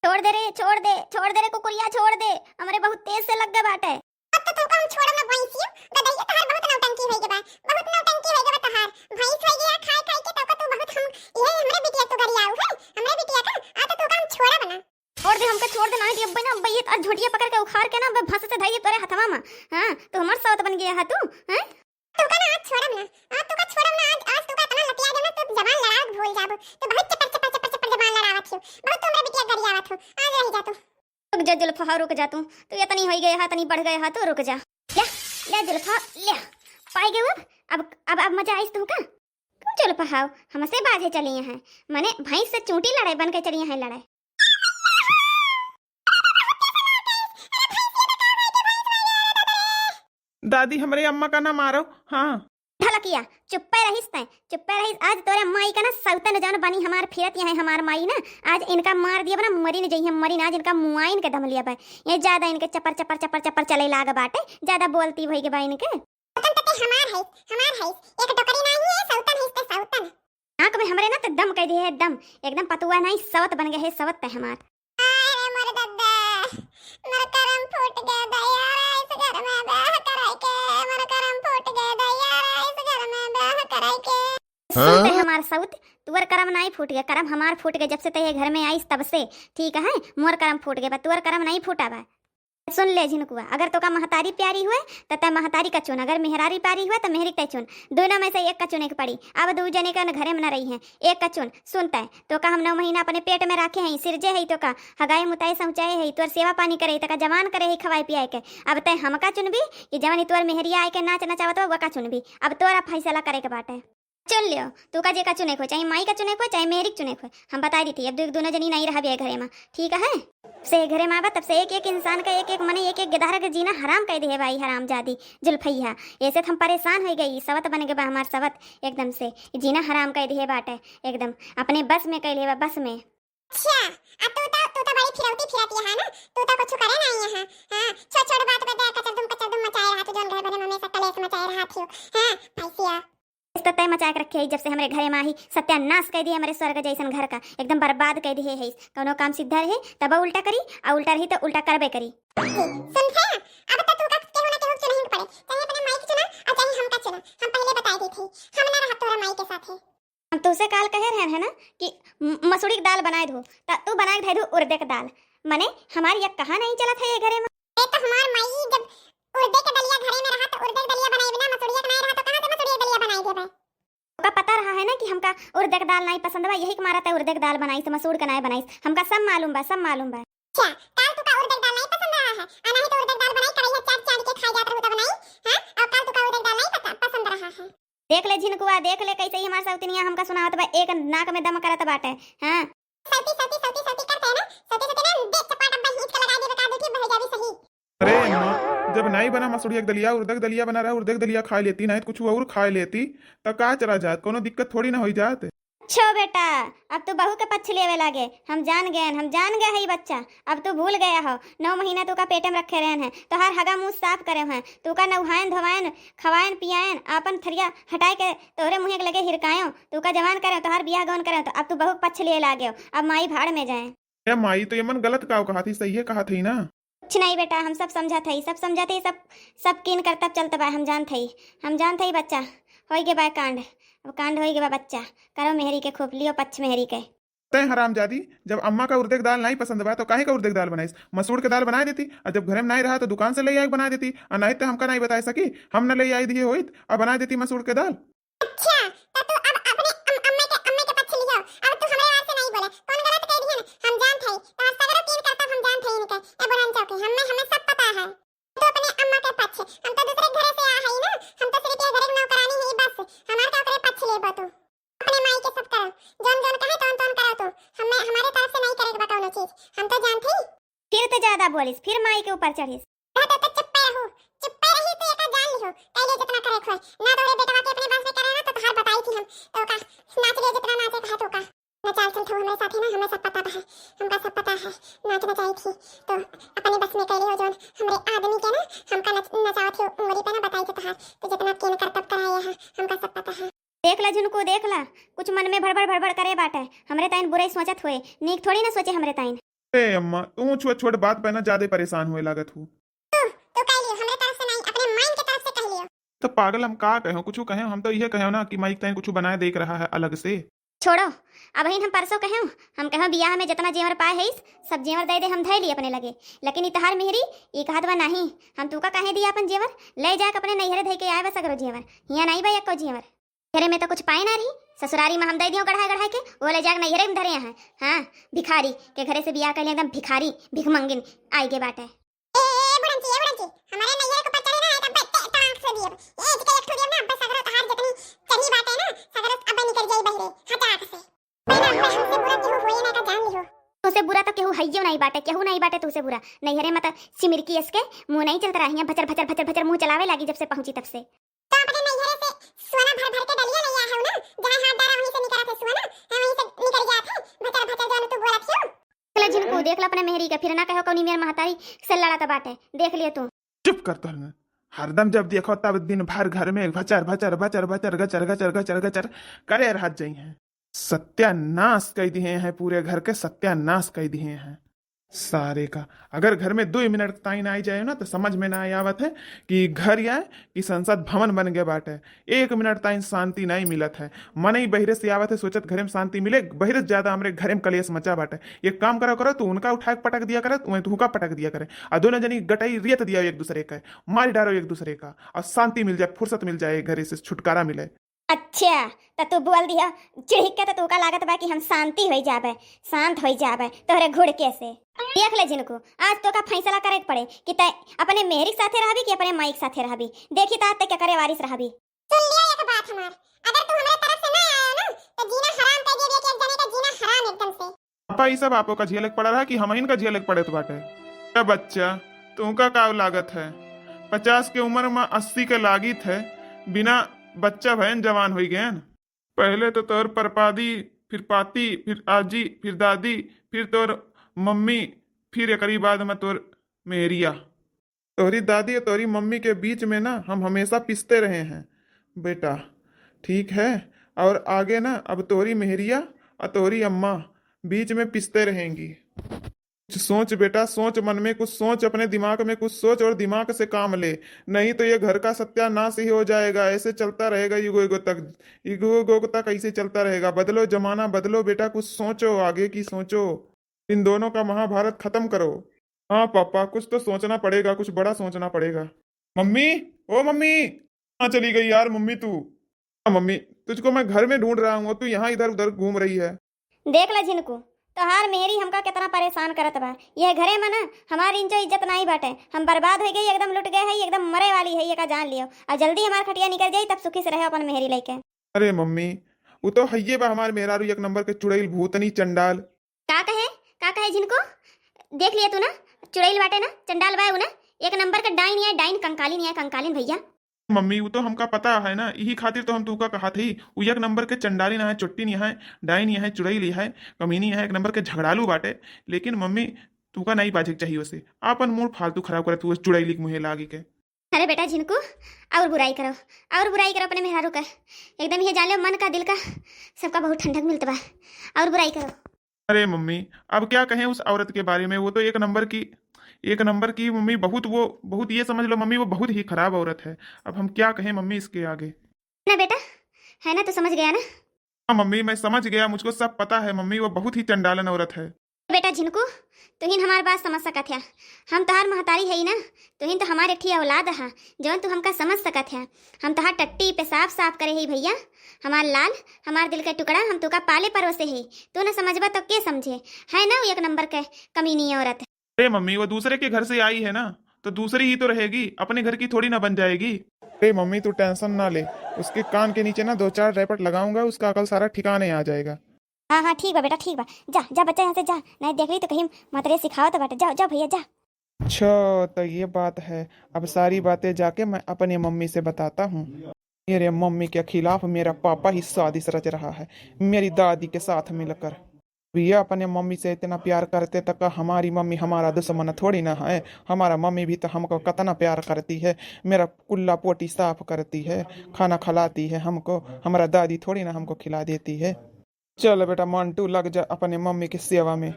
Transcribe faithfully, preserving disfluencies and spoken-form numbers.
छोड़ दे रे, छोड़ दे, छोड़ दे रे कुकुरिया, छोड़ दे, हमरे बहुत तेज से लग गए बाटे। अब तो तोका हम छोड़ब ना भैंसियो, ददइया तोहार बहुत नौटंकी होई गए बा, बहुत नौटंकी होई गए बा तोहार। भैंस होई गया खाए खाए के, तोका तू बहुत हम, ये हमरे बिटिया तू गरियाऊ है, हमरे बिटिया का, आ तो तोका हम छोड़ब ना। छोड़ दे हमका, छोड़ दे, ना कि अब्बे ना, अब्बे ये तो झोटिया पकड़ के उखाड़ के ना, अब्बे भस से धई दे तोरे हथवा में। हाँ, तो हमार सौत बन गया है तू, हैं? तोका ना आज छोड़ब ना, आज तोका छोड़ब ना, आज, आज तोका इतना लतिया देब ना, तू जबान लड़ावे के भूल जाबो। तो बहुत चपर, चपर, चपर, चपर जबान लड़ावत हो, बहुत तू हमरे बिटिया गरियावत हो, आज रही जा तू। रुक जा जुल्फा, हाँ, रुक जा तू, तू इतनी होई गए हा, इतनी बढ़ गए हा, तू रुक जा। ले, ले जुल्फा, ले, पाई गए अब, अब, अब, अब मजा आइस तू का? तू जुल्फा हाव, हमसे बाझे चली हैं, मने भैंस से चूंटी लड़े बन के चली हैं लड़े। दादी, हमरे अम्मा का ना मारो। हाँ। ढलकिया, चुप्पे रहिस तैं, चुप्पे रहिस। आज तोरे माई का ना सौतन जौन बनी हमार फिरत यहाँ हमार माई ना, आज इनका मार दिया बना, मरी न जइहे, मरी ना, आज इनका मुआइन के दम लिया बा। ये ज्यादा इनके चपर चपर चपर चपर चले लाग बाटे, ज्यादा बोलती भई के बा इनके। सौतन तो ते हमार है, हमार है, एक डोकरी नाही है, सौतन है ते सौतन। नाक में हमरे ना तो दम कह दिए है, दम, एकदम पतुआ नाही, सवत बन गए है, सवत ते हमार। अरे मोर दद्दा, मोर करम फूट गए दया रे, इस घर में ब्याह कराई के, मोर करम फूट गए दया रे, इस घर में ब्याह कराई के। सुनते हमार सौत, तुअर करम नाई फूट गए, करम हमार फूट गए, जब से ते ये घर में आइस तब से, ठीक है, मोर करम फूट गए बा, तुअर करम नाई फूटा बा। सुन ले झिनकुआ, अगर तोका महतारी प्यारी हुए, त तै महतारी का चुन, अगर मेहरारी प्यारी हुए, त मेहरी तै चुन। दोनों में से एक का चुने के पड़ी। अब दू जने के न घरे में न रही हैं, एक का चुन। सुन तै, तोका हम नौ महीना अपने पेट में राखे हैं, सिरजे है तोका, हगाई मुताई सहुचाए है, तोर सेवा पानी करे है, तोका जवान करे है, खवाए पियाए के। अब तै हमका चुनबी कि जवन तोर मेहरिया आए के नाच नचावत बा, वका चुनबी? अब तोरा फैसला करे के बाटे। चुन लियो, तू का जे का चुने को, चाहे माई का चुने को, चाहे मेहरी के चुने को। हम बताई देती, अब दू-, दोनों जनी नहीं रहबे घरे में, ठीक है? से घरे में आवा, तब से एक एक इंसान का, एक एक मने, एक एक गिदहर के जीना हराम कर दे है भाई, हरामजादी जुल्फैया। ऐसे तो हम परेशान हो गई, सवत बन गए बा हमार सवत एकदम से, जीना हराम कर दे है बाटे एकदम, अपने बस में कर ले बा, बस में। अच्छा, आ तू तो, तू तो बड़ी फिरौती फिरत यहाँ ना, तू तो कुछ करे नहीं यहाँ। हाँ, छोट छोट बात पे दे कचर दुम कचर दुम मचाए रहा तू, जौन घर भरे में हमेशा कलेश मचाए रहा थी। हाँ, भैंसिया। इस तो तय मचा के रखे है, जब से हमरे घरे में आई, सत्यानाश कर दिए हमरे स्वर्ग जैसन घर का, एकदम बर्बाद कर दिए है। कौनो काम सिद्धा रहे तब उल्टा करी, आ उल्टा रही तो उल्टा करबे करी। सुन थे, अब तो तू का केहू ना केहू चुनही के पड़े, चाहे अपने माई के चुना और चाहे हमका चुना। हम पहले बताई देत हई, हम ना रहब तोरा माई के साथे। हम तुसे काल कहे रहन है ना कि म-, मसूरी के दाल बनाए दो, त तू बनाए धै दू उर्दे के दाल। मने हमारी एक कहा नहीं चलत है ये घरे में। ए तो हमार माई जब उर्दे के दलिया घरे में रहा तो उर्दे के दलिया बनाई बिना, मसूरिया के नहीं रहा तो कहाँ से मसूरिया के दलिया बनाई देबे? ओका पता रहा है ना कि हमका उर्दे के दाल नहीं पसंद बा, यही के मारा तै उर्दे के दाल बनाइस, मसूर के नहीं बनाइस। हमका सब मालूम बा, सब मालूम बा। अच्छा, काल तू का उर्दे के दाल नहीं पसंद रहा है? आ नहीं तो उर्दे के दाल बनाई, कढ़ैया चाट चाट के खाई जात रहू तब नहीं, हाँ? और काल तू का उर्दे के दाल नहीं पता, पसंद रहा है? देख ले झिनकुआ, देख ले कैसे ही हमार सौतिनिया हमका सुनावत बा, एक नाक में दम करत बाटे। हाँ। सौती, सौती, सौती, सौती करते है ना, सौती, सौती ना, देख चपाट अब्बा हींच के लगा देबे का, देखी बह जाबी सही। अरे अम्मा, जब नाई बना मसूरिया के दलिया, उर्दे के दलिया बना रहा, उर्दे के दलिया खा लेती, नहीं तो कुछ और खा लेती, तो का चला जात, कोनो दिक्कत थोड़ी ना होई जात। छो बेटा, अब तू बहू के पक्ष लेवे लागे। हम जान गए, हम जान गए है बच्चा, अब तू भूल गया हो। नौ महीना तू का पेटे में रखे रहन है, तोहार हगा मुंह साफ करे हैं, तू का नउहायन धोवायन, खवायन पियायन, आपन थरिया हटाए के तोहरे मुँहे के लगे हिरकायो, तू का जवान करे, तोहार बियाह गौन करे, तो अब तू बहू के पक्ष लिए लागे हो। अब माई भाड़ में जाए। ए माई, तो ये मन गलत काव कहा थी, सही है कहा थी ना। कुछ नहीं बेटा, हम सब समझत हई, सब समझत हई, सब, सब कीन करतब चलत बा, हम जानत हई, हम जानत हई बच्चा, होई गे बा कांड, अब कांड होई गे बा बच्चा, करो मेहरी के खूब, लियो पक्ष मेहरी के। तै हरामजादी, जब अम्मा का उर्दे के दाल नहीं पसंद बा तो काहे का उर्दे के दाल बनाइस? मसूर के दाल बनाए देती, और जब घरे में नहीं रहा तो दुकान से ले आए बना देती, और नहीं तो हमका नहीं बताए सकी, हम न ले आई दिए होइत और बना देती मसूर के दाल। अच्छा, तो तू अब अपने अम-, अम्मा के, अम्मा के पक्ष लियो। अब तू हमरे आर से नहीं बोले। कौन गलत कह दिहन? हम जानत हई। तोहर सगरो कीन करतब हम जानत हई इनके। ए बुढ़न चौकी, हमें, हमें सब पता है। तू अपने अम्मा के पक्ष। हम तो दूसरे घरे से आ हई ना। हम तो सिर्फ ये घरे के नौकरानी हई बस। हमार का ओकरे पक्ष लेबो तू? अपने माई के सब करो। जौन जौन कहे तौन तौन करो तू। हमें, हमारे तरफ से नहीं करे के बा कौनो चीज। हम तो जानत हई। फिर तो ज्यादा बोलिस, फिर माई के ऊपर चढ़िस। रह तो, तो चुप्पे रहू, चुप्पे रही तो एका जान लिहो, कह ले जितना करे खोए। ना तोरे बेटवा के अपने बस में करे ना तो तोहार बताई थी हम, तो का नाच ले जितना नाचे कहा तो का। नचाल चल थू हमरे साथे ना, हमें सब पता है, हमका सब पता है। नाच नचाई थी तो अपने बस में कह लियो जौन हमरे आदमी के ना, हमका नच-, नचावत थी उंगली पे ना बताई थी तोहार, तो जितना केन करतब कराए है, हमका सब पता है। देख ला झुनको, देख ला, कुछ मन में भड़बड़ भड़बड़ करे बाटे, हमरे ताइन बुराई सोचत हुए, नीक थोड़ी ना सोचे हमरे ताइन। ए अम्मा, तू छोट छोट बात पे ना ज्यादा परेशान होए लागत हूँ। तू, तू कह लियो, हमरे तरफ से नहीं, अपने माइन के तरफ से कह लियो। तो पागल हम का कहें, कुछ कहें, हम तो ये कहें ना कि माई के तैं कुछ बनाए देख रहा है अलग से। छोड़ो, अबहिन हम परसों कहें, हम कहें बियाह में जितना जेवर पाए है, सब जेवर दे दे, हम धै ली अपने लगे। लेकिन ई तहार मेहरी, ई कहत बा नहीं, हम तू का कहे दिया अपन जेवर, ले जाके अपने नैहरे धै के आए बा सगरो जेवर, हियाँ नहीं बा एको जेवर। घरे में तो कुछ पाए ना रही, ससुरारी में हम दे दियो गढ़ाए गढ़ाए के, वो ले जाके नैहरे में धरे हैं। हाँ, भिखारी के घरे से बियाह कर लिया, एकदम भिखारी, भिखमंगिन आई के बाटे। ए, ए, बुढ़ंची, ए, बुढ़ंची, हमारे नैहरे के ऊपर चढ़े ना, तो बत्ते टांग से दिए। ए, जिके एक ठो दिए ना, बस सगरो तहार जितनी चढ़ी बाटे ना, सगरो अब निकल जाई बहिरे, हटाक से। पहले अब हमसे बुरा केहू होए ना, का जान लिहो। तुसे बुरा तो केहू हइयो नहीं बाटे, केहू नहीं बाटे तुसे बुरा। नैहरे में तो सिमिरकी इसके मुंह नहीं चलता रहा, हियाँ भचर, भचर, भचर, भचर मुंह चलावे लागी जब से पहुंची तब से। तो अपने नैहरे से सोना भर भर के डलिया ले आया है ना, जहाँ हाथ डारा वहीं से निकला थे सोना, हाँ, वहीं से निकल गया थे, भचर, भचर जो तू बोला थियो। देख ले झिनकू, देख ले अपने मेहरी के, फिर ना कहो कौनी मेर महतारी से लड़त बाटे, देख लियो तू। चुप कर तोहर। हरदम जब देखो तब दिन भर घर में भचर भचर भचर भचर गचर गचर गचर गचर करे रहत जइहैं। सत्यानाश कइ दिहे हैं, पूरे घर के सत्यानाश कइ दिहे हैं। सारे का अगर घर में दुइ मिनट ताई ना आई जाए ना तो समझ में ना आवत है कि घर या कि संसद भवन बन गए बाटे। एक मिनट ताई शांति नहीं मिलत है। मनई बहिरे से आवत है, सोचत घरे में शांति मिले, बहिरे से ज्यादा हमरे घरे में कलेश मचा बाटे। एक काम करा करो, तू उनका उठा के पटक दिया करे, तू तुहका पटक दिया करे, और दोनों जनी गटई रियत दिया एक दूसरे का, मार डारो एक दूसरे का, और शांति मिल जाए, फुर्सत मिल जाए, घरे से छुटकारा मिले। अच्छा, तो तू बोल दिया चिढ़िक के, तो तोका लागत बा कि हम शांति होई जाबे, शांत होई जाबे तोहरे घुड़के से। देख ले झिनकू, आज तोका फैसला करे के पड़े कि तै अपने मेहरी के साथे रहबी कि अपने माई के साथे रहबी। देखी ता तै केकरे वारिस रहबी। सुन लिया एक बात हमार, अगर तू हमरे तरफ से ना आया ना, तो जीना हराम कर दिया कि एक जने का जीना हराम एकदम से। पापा, ई सब आपो का झेले के पड़ रहा कि हमहिन का झेले के पड़त बाटे? ए बच्चा, तुमका का लागत है? पचास के उम्र में अस्सी के लागित है, बिना बच्चा भयन जवान होई गयन। पहले तो तोर परपादी, फिर पाती, फिर आजी, फिर दादी, फिर तोर मम्मी, फिर एकरी बाद में तोर मेहरिया। तोहरी दादी और तोहरी मम्मी के बीच में ना हम हमेशा पिसते रहे हैं बेटा, ठीक है? और आगे ना अब तोहरी मेहरिया और तोहरी अम्मा बीच में पिसते रहेंगी। कुछ सोच बेटा, सोच, मन में कुछ सोच, अपने दिमाग में कुछ सोच और दिमाग से काम ले, नहीं तो ये घर का सत्यानाश ही हो जाएगा। ऐसे चलता रहेगा युगों युगों तक, युगों युगों तक ऐसे चलता रहेगा। बदलो जमाना, बदलो बेटा, कुछ सोचो, आगे की सोचो। इन दोनों का महाभारत खत्म करो। हाँ पापा, कुछ तो सोचना पड़ेगा, कुछ बड़ा सोचना पड़ेगा। मम्मी, ओ मम्मी, कहाँ चली गई यार मम्मी तू? हाँ मम्मी, तुझको मैं घर में ढूंढ रहा हूँ, तू यहाँ इधर उधर घूम रही है। देख ले झिनकू, तोहार मेहरी हमका कितना परेशान करत बा। यह घरे में ना हमार इंचो इज्जत नाई बाटे, हम बर्बाद हो गई, एकदम लुट गए है, एकदम मरे वाली है, ये का जान लियो। और जल्दी हमार खटिया निकल जाई, तब सुखी से रहे अपन मेहरी लेके। अरे मम्मी, वो तो हइये बा हमार मेहरारू, एक नंबर के चुड़ैल, भूतनी, चंडाल। का कहे, का कहे झिनकू? देख लिया तू ना, चुड़ैल बाटे ना, चंडाल बा उ ना, एक नंबर के डाइन है, डाइन, कंकालिन है, कंकालिन भैया। मम्मी, वो तो हमका पता है ना, यही खातिर तो हम तूका कहत ही, वो एक नंबर के चंडालिन है, चोट्टिन है, डाइन है, चुड़ैल है, कमीनी है, एक नंबर के झगड़ालू बाटे। लेकिन मम्मी, तूका नहीं बाजे के चाहिए उसे, आपन मूड फालतू खराब करत तू चुड़ैली के मुँहे लागी के। अरे बेटा झिनकू, और बुराई करो, और बुराई करो अपने मेहरारू का। एकदम ये जान लो मन का, दिल का, सबका बहुत ठंडक मिलत बा। और बुराई करो। अरे मम्मी, अब क्या कहें उस औरत के बारे में, वो तो एक नंबर की, एक नंबर की मम्मी, बहुत वो, बहुत ये समझ लो मम्मी, वो बहुत ही खराब औरत है। अब हम क्या कहें मम्मी इसके आगे। ना बेटा, है ना, तू समझ गया ना? हाँ मम्मी, मैं समझ गया, मुझको सब पता है मम्मी, वो बहुत ही चंडालन औरत है। बेटा झिनकू, तुहिन हमार बात समझ सकत है, हम तोहार महतारी है ना, तुहिन तो हमार एक ठी औलाद हा, जौन तू हमका समझ सकत है। हम तोहार टट्टी पेशाब साफ करे ही भैया, हमार लाल, हमार दिल के टुकड़ा, हम तोका पाले परोसे ही, तू न समझबा तो के समझे? है ना वो एक नंबर के कमीनी औरत। अरे मम्मी, वो दूसरे के घर से आई है ना, तो दूसरी ही तो रहेगी, अपने घर की थोड़ी ना बन जाएगी। अरे मम्मी, तू टेंशन ना ले, उसके कान के नीचे ना दो चार रैपट लगाऊंगा, उसका अकल सारा ठिकाने आ जाएगा। हाँ हाँ, ठीक बा बेटा, ठीक बा। जा जा बच्चा, यहाँ से जा, नहीं देख ली तो कहीं मतरे सिखावत बाटे। जाओ जाओ भैया, जा। अच्छा, तो ये बात है। अब सारी बातें जाके मैं अपनी मम्मी से बताता हूँ। मेरे मम्मी के खिलाफ मेरा पापा ही साजिश रच रहा है, मेरी दादी के साथ मिलकर। भैया, अपने मम्मी से इतना प्यार करते तो का हमारी मम्मी हमारा दुश्मन थोड़ी ना है। हमारा मम्मी भी तो हमको कितना प्यार करती है। मेरा कुल्ला पोटी साफ करती है, खाना खिलाती है हमको। हमारा दादी थोड़ी ना हमको खिला देती है। चल बेटा मंटू, लग जा अपने मम्मी की सेवा में।